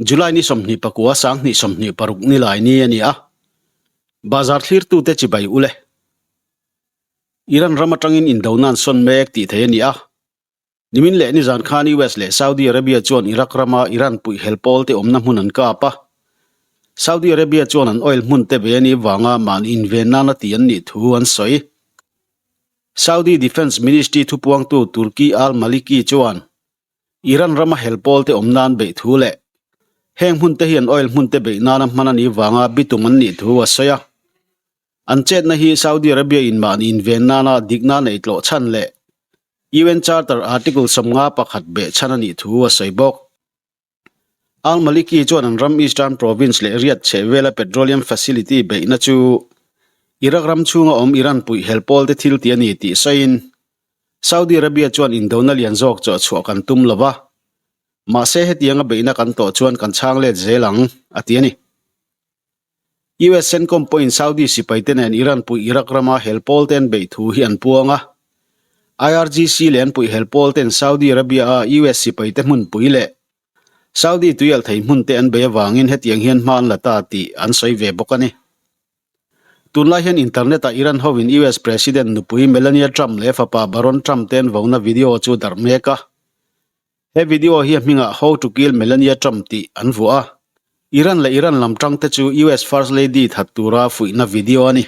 July ni 29 2026 ni lai ni a ni a, bazar thlirtute chibai ule. Iran ram atangin indona an sawn mek tih theih a ni a. Nimin leh nizan khan US leh Saudi Arabia chuan Iraq rama Iran puih hel pawl te awmna hmun an kap a. Saudi Arabia chuan an oil hmun te ve a nih vanga mahni inven nana tih an nih thu an sawi. Saudi Defence Ministry thupuangtu Turki al-Maliki chuan Iran rama hel pawl te awm nan beih thu leh heng hmun te hian oil hmun te beih nana hman a nih vanga bitum an nih thu a sawi a. An chetna hi Saudi Arabia in mahni inven nana dikna neih tlawh chhan leh UN Charter Article 51 beh chhan a nih thu a sawi bawk. Al-Maliki chuan an ram Eastern Province leh Riyadh chhehvela petroleum facility beihna chu Iraq ram chhunga awm Iran puih hel pawlte thil tih a ni tih sawiin Saudi Arabia chuan indona lian zawk chawh chhuah kan tum lo va, mahse hetianga beihna kan tawh chuan kan chhang let zel ang, a ti a ni. US CENTCOM pawhin Saudi sipaite nen Iran puih Iraq rama hel pawl te an beih thu hi an puang a. IRGC leh an puih hel pawl ten Saudi Arabia-a US sipaite hmunpui leh Saudi tuialthei hmun te an bei avangin hetiang hian hma an la ta tih an sawi ve bawk a ni. Tunlai hian internet-ah Iran hovin US President nupui Melania Trump leh fapa Barron Trump te an vona video chu darh mek a. He video hi a hmingah How to Kill Melania Trump tih an vuah a. Iran leh Iran lam tangte chu US First Lady that tura fuihna video a ni.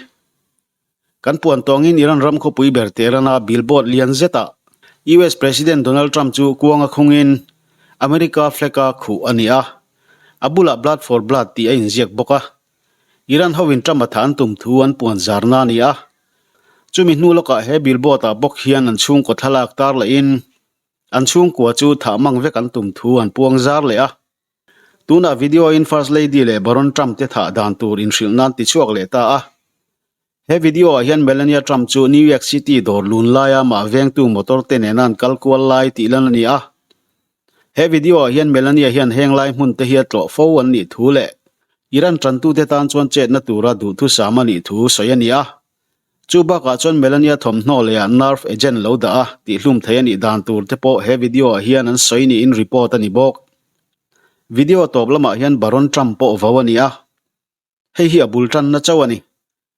Kan puan tawngin Iran ram khawpui ber Tehran-a billboard lian zetah US President Donald Trump chu kuanga khungin America flag-a khuh a ni a. A bulah Blood for Blood tih a inziak bawk a. Iran hovin Trump a thah an tum thu an puan zarna a ni a. Chumi hnu lawkah he billboard ah bawk hian an chhungkaw thlalak tar lehin an chhungkua chu thah mang vek an tum thu an puang zar leh a. Tunah video in First Lady leh Baron Trump te thah dan tur inhrilh nan ti chhuak leh ta a. He video ah hian Melania Trump chu New York City dawr lun laia mah vengtu motor te nena an kal kual lai tih lan a ni a. He video ah hian Melania hian heng lai hmun te hi a tlawh fo an nih thu leh Iran tantute tan chuan chetna tura duhthusam a nih thu sawi a ni a. Chu bakah chuan Melania thawmhnaw leh ah nerve agent lo dah a tihhlum thei a nih dan tur te pawh he video ah hian an sawi niin report a ni bawk. Video tawp lamah hian Baron Trump pawh vo a ni a. Hei hi a bul tanna chauh a ni.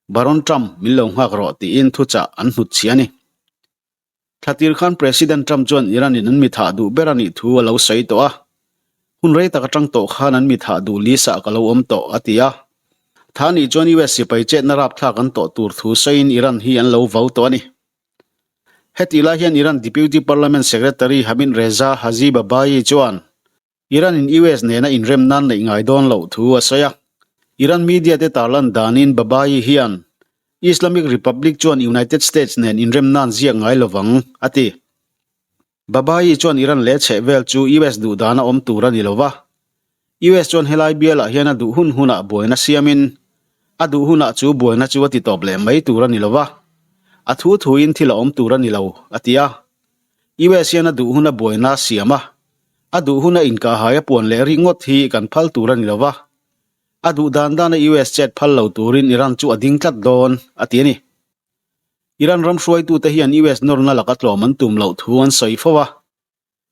Baron Trump min lo nghak rawh tiin thuchah an hnutchhiah a ni. Thlatir khan President Trump chuan Iran in an mi thah duh ber a nih thu a lo sawi tawh a. Hun rei tak atang tawh khan an mi thah duh list ah ka lo awm tawh a ti a. Tha nih chuan US sipai chetna rapthlak an tawh tur thu sawiin Iran hi an lo vau tawh a ni. Hetih lai hian Iran Deputy Parliament Secretary Hamid Reza Haji Babaei chuan Iran in US nena inrem nan neih ngai dawn loh thu a sawi a. Iran media te tarlan danin Babaei hian Islamic Republic chuan United States nen inrem nan ziak ngai lovang, a ti. Babaei chuan Iran leh chhehvel chu US duh dana awm tur a ni lo va. US chuan helai bialah hian a duh hun hunah buaina siamin a duh hunah chu buaina chu a ti tawp leh mai tur a ni lo va. A thu thuin thil a awm tur a ni lo, a ti a. US hian a duh huna buaina a siam a, a duh huna inkahhai a puan leh rik ngawt hi kan phal tur a ni lo va, a duh dan dana US chet phal lo turin Iran chu a ding tlat dawn, a ti a ni. Iran ram hruaitute hian US nawrna laka tlawm an tum loh thu an sawi fo a,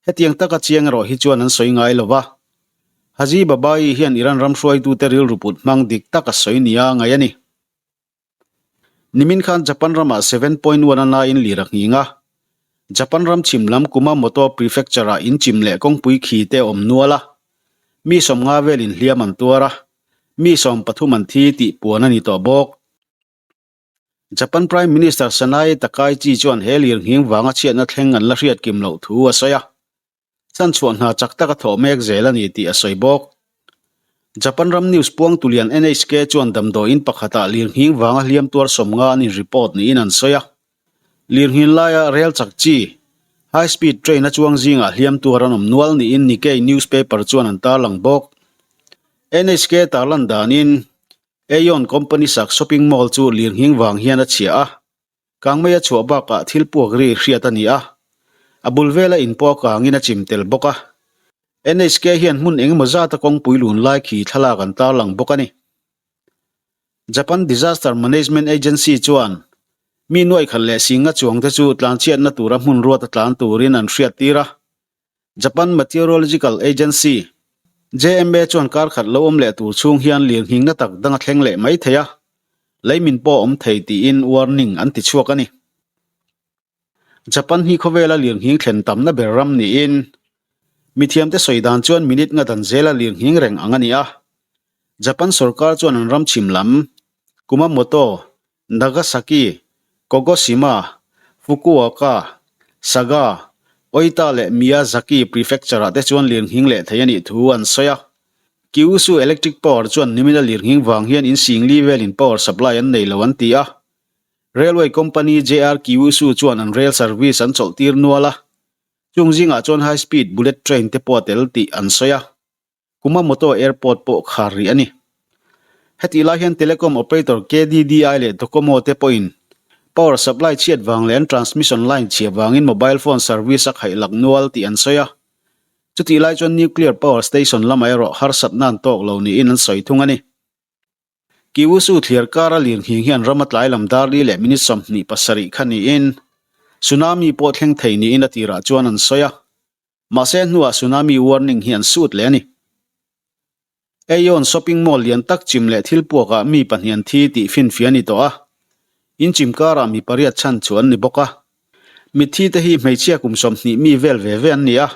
hetiang taka chiang erawh hi chuan an sawi ngai lo va. Haji Babaei hian Iran ram hruaitute rilru put hmang dik tak a sawi nia ngaih a ni. Nimin khan Japan ramah 7.1 a naiin lir a nghing a. Japan ram chhim lam Kumamoto Prefecture-ah in chim leh kawngpui khi te a awm nual a. Mi 50 velin hliam an tuar a, mi 13 an thi tih puan a ni tawh bawk. Japan Prime Minister Sanae Takaichi chuan he lir nghing vanga chhiatna thleng an la hriat kim loh thu a sawi a. Chhanchhuah hna chak taka thawh mek zel a ni tih a sawi bawk. Japan ram news puang tulian NHK chuan damdawiin pakhatah lirnghing vanga hliam tuar 50 an in-report niin an sawi a. Lirnghin laia rel chak chi, high speed train a chuang zingah hliam tuar an awm nual niin Nikkei newspaper chuan an tarlang bawk. NHK tarlan danin Aeon company sak shopping mall chu lirnghing vang hian a chhia a. Kangmei a chhuah bakah thil puak ri hriat a ni a, a bul vela in pawh a kangin a chim tel bawk a. NHK hian hmun engemaw zata kawngpui lun lai khi thlalak an tarlang bawk a ni. Japan Disaster Management Agency chuan mi nuaikhat leh singa chuangte chu tlanchhiatna tura hmun ruat a tlan turin an hriattir a. Japan Meteorological Agency, JMA chuan kar khat lo awm leh tur chhung hian lirnghing na tak dang a thleng leh mai thei a, leimin pawh a awm thei tiin warning an ti chhuak a ni. Japan hi khawvela lirnghing thlen tamna ber ram niin mithiamte sawi dan chuan minute nga dan zela lirnghing reng ang a ni a. Japan sorkar chuan an ram chhim lam Kumamoto, Nagasaki, Kagoshima, Fukuoka, Saga, Oita leh Miyazaki prefecture-ah te chuan lirnghing leh thei a nih thu an sawi a. Kyushu Electric Power chuan nimina lirnghing vang hian in singli velin power supply an nei lo an ti a. Railway company JR Kyushu chuan an rail service an chawlhtir nual a, chung zingah chuan high speed bullet train te pawh a tel tih an sawi a. Kumamoto Airport pawh khar rih a ni. Hetih lai hian telecom operator KDDI leh Docomo te pawhin power supply chhiat vang leh an transmission line chhia vangin mobile phone service a khaih lak nual tih an sawi a. Chutih lai chuan nuclear power station lamah erawh harsatna an tawk lo niin an sawi thung a ni. Kyushu thliar kara lirnghing hian rama tlai lam dar li leh minute 27 kha niin tsunami pawh thleng thei niin a tirah chuan an sawi a. Mahse hnuah tsunami warning hi an sut leh a ni. Aeon shopping mall lian tak chim leh thil puakah mi pahnih an thi tih finfiah a ni tawh a, in chim karah mi pariat chhan chu an ni bawk a. Mitthi te hi hmeichhia kum 20 mi vel ve ve an ni a.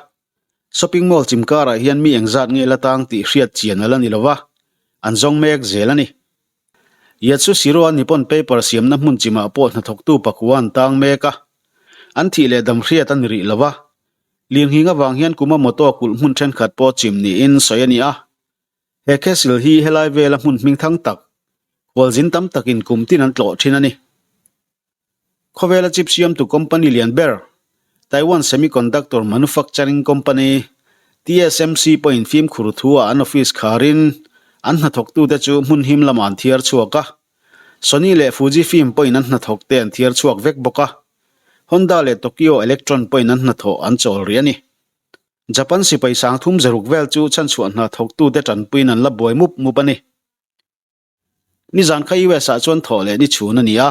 Shopping mall chim karah hian mi engzat nge la tang tih hriat chian a la ni lo va, an zawng mek zel a ni. Yatsushiro-a Nippon Paper siamna hmun chimah pawh hnathawktu pakua an tang mek a, an thih leh dam hriat a ni rih lo va. Lirnghing avang hian Kumamoto kulh hmun thenkhat pawh chim niin sawi a ni a. He castle hi helai vela hmun hmingthang tak, khualzin tam takin kum tin an tlawh thin a ni. Khawvela chip siamtu company lian ber, Taiwan Semiconductor Manufacturing Company, TSMC, pawhin fimkhur thu-ah an office kharin an hnathawktute chu hmun him lamah an thiar chhuak a. Sony leh Fujifilm pawhin an hnathawkte an thiar chhuak vek bawk a. Honda leh Tokyo Electron pawhin an hnathawh an chawl rih a ni. Japan sipai sangthum zaruk vel chu chhanchhuah hnathawktute tanpuiin an la buai mup mup a ni. Nizan kha US ah chuan thawh leh ni chhun a ni a.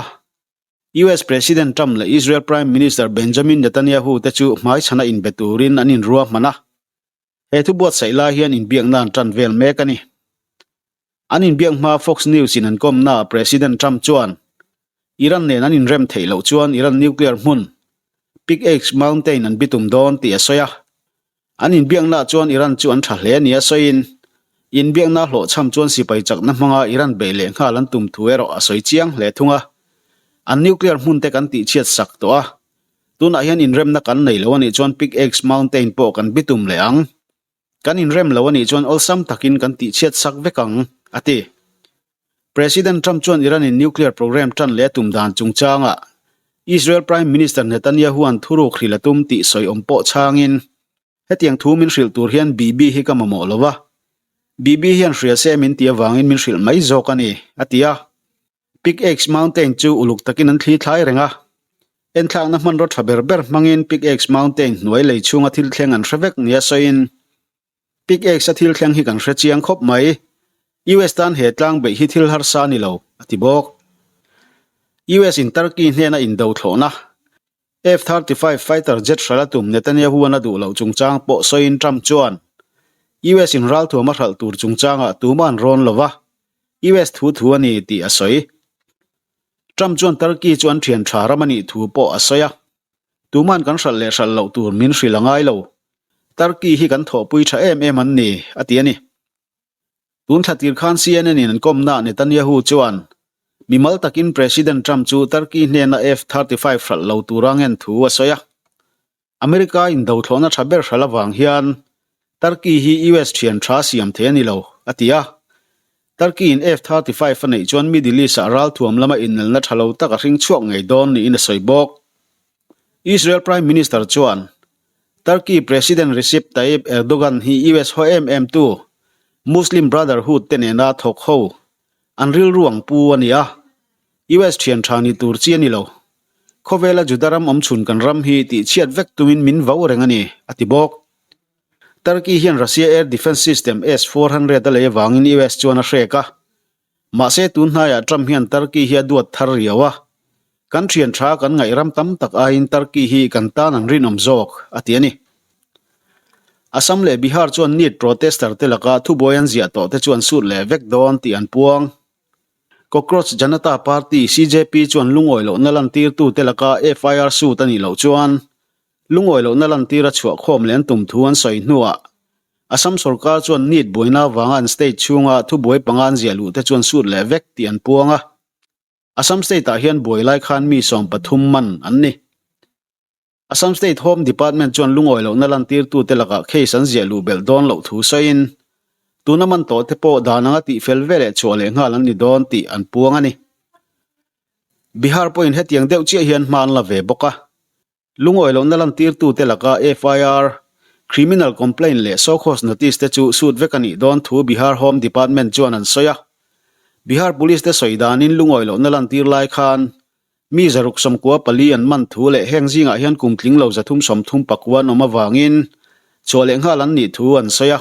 US President Trump leh Israel Prime Minister Benjamin Netanyahu te chu hmaichhana inbe turin an inruahman a. He thu buatsaih lai hian inbiakna an tan vel mek a ni. An inbiak hma Fox News in an kawmnaah President Trump chuan Iran nen an inrem theih loh chuan Iran nuclear hmun Pickaxe Mountain an bitum dawn tih a sawi a. An inbiaknaah chuan Iran chu an tha hle nia sawiin, inbiakna hlawhchham chuan sipai chakna hmanga Iran beih leh nghal an tum thu erawh a sawi chiang hle thung a. An nuclear hmun te kan tihchhiat sak tawh a, tunah hian inremna kan nei lo a nih chuan Pickaxe Mountain pawh kan bitum leh ang. Kan inrem lo a nih chuan awlsam takin kan tihchhiat sak vek ang, a ti. President Trump chuan Iran-in nuclear program tan leh a tum dan chungchangah Israel Prime Minister Netanyahu-a'n thuruk hrilh a tum tih sawi awm pawh chhangin, Hetiang thu min hrilh tur hian Bibi hi ka mamawh lo va, Bibi hian hria se min ti avangin min hrilh mai zawk a ni, a ti a. Pickaxe Mountain chu uluk takin an thli thlai reng a, enthlakna hmanraw tha ber ber hmangin Pickaxe Mountain hnuai lei chhunga thil thleng an hre vek nia sawiin, Pickaxe a thil thleng hi kan hre chiang khawp mai. US tan he tlang beih hi thil harsa a ni lo, a ti bawk. US in Turkey hnena indo thlawhna F-35 fighter jet hralh a tum Netanyahu-a'n a duh loh chungchang pawh sawiin Trump chuan US in ralthuam a hralh tur chungchangah tumah an rawn lo va, US thu thu a ni tih a sawi. Trump chuan Turkey chu an thian tha ram a nih thu pawh a sawi a. Tuman kan hralh leh hralh loh tur min hrilh a ngai lo. Turkey hi kan thawhpui tha em em an ni, a ti a ni. Tun thla tir khan CNN in an kawmnaah Netanyahu chuan mimal takin President Trump chu Turkey hnena F-35 hralh lo tura ngen thu a sawi a. America in dothlawhna tha ber hralh avang hian Turkey hi US thian tha siam thei a ni lo, a ti a. Turkey in F-35 a neih chuan Middle East-ah ralthuam lama inelna tha lo tak a hring chhuak ngei dawn niin a sawi bawk. Israel Prime Minister chuan Turkey President Recep Tayyip Erdogan hi US haw em em tu Muslim Brotherhood te nena thawk ho an rilru ang pu a ni a, US thian tha ni tur chi a ni lo. Khawvela Juda ram awmchhun kan ram hi tihchhiat vek tumin min vau reng a ni, a ti bawk. Turkey hian Russia air defence system S-400 a lei avangin US chuan a hrek a. Mahse tun hnaiah Trump hian Turkey hi a duat thar riau a. Kan thian tha kan ngaih ram tam tak aiin Turkey hi kan tan an rinawm zawk, a ti a ni. Assam leh Bihar chuan NEET protester te laka thubuai an ziah tawh te chu an sut leh vek dawn tih an puang. Cockroach Janata Party, CJP, chuan lungawi lohna lantirtu te laka FIR sut a nih loh chuan lungawi lohna lantir a chhuah khawm leh an tum thu an sawi hnuah Assam sorkar chuan NEET buaina avanga an state chhunga thubuai panga an ziah luh te chu an sut leh vek tih an puang a. Assam state-ah hian buai lai khan mi 13 man an ni. Assam State Home Department chuan lungawi lohna lantirtute lakah case an ziah luh belh dawn loh thu sawiin, tuna man tawhte pawh dan anga tihfel ve leh chhuah leh nghal an ni dawn tih an puang a ni. Bihar pawhin hetiang deuh chiah hian hma an la ve bawk a. Lungawi lohna lantirtute laka FIR, Criminal Complaint leh Show Cause Notice te chu sut vek a nih dawn thu Bihar Home Department chuan an sawi a. Bihar Police te sawi danin lungawi lohna lantir lai khan Mi 694 an man thu leh heng zingah hian kum tling lo 334 an awm avangin chhuah leh nghal an nih thu an sawi a.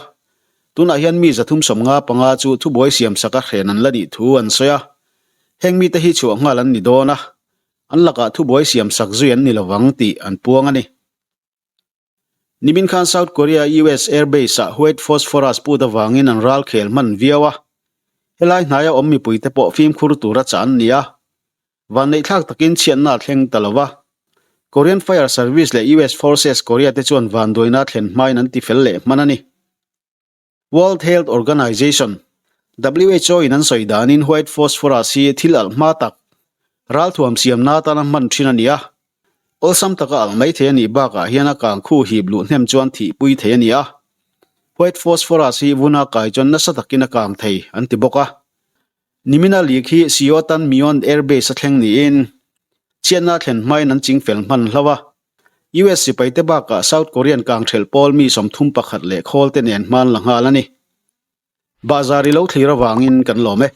Tunah hian mi 355 chu thubuai siamsak a hren an la nih thu an sawi a. Heng mite hi chhuah nghal an ni dawn a, an lakah thubuai siamsak zui an ni lovang tih an puang a ni. Nimin khan South Korea US Air Base-ah White Phosphorus put avangin an ral khel hman viau a. Helai hnaia awm mipuite pawh fimkhur tura chah an ni a. Vanneihthlak takin chhiatna a thleng ta lo va. Korean Fire Service leh US Forces Korea te chuan vanduaina thlen hmain an tifel leh hman a ni. World Health Organization, who, in an sawi danin white phosphorus hi thil alh hma tak, ralthuam siamna atana hman thin a ni a. Awlsam taka alh mai thei a nih bakah hian a kang khu hip luh hnem chuan thihpui thei a ni a. White phosphorus hi vuna kai chuan nasa takin a kang thei, an ti bawk a. Nimina lik hi Siotan Myon Air Base a thleng niin chhiatna thlen hmain an chingfel hman hlauh a. US sipaite bakah South Korean kangthelh pawl mi 31 leh khawl te nen hman la nghal a ni. Bahzar i lo thlir avangin kan lawm e.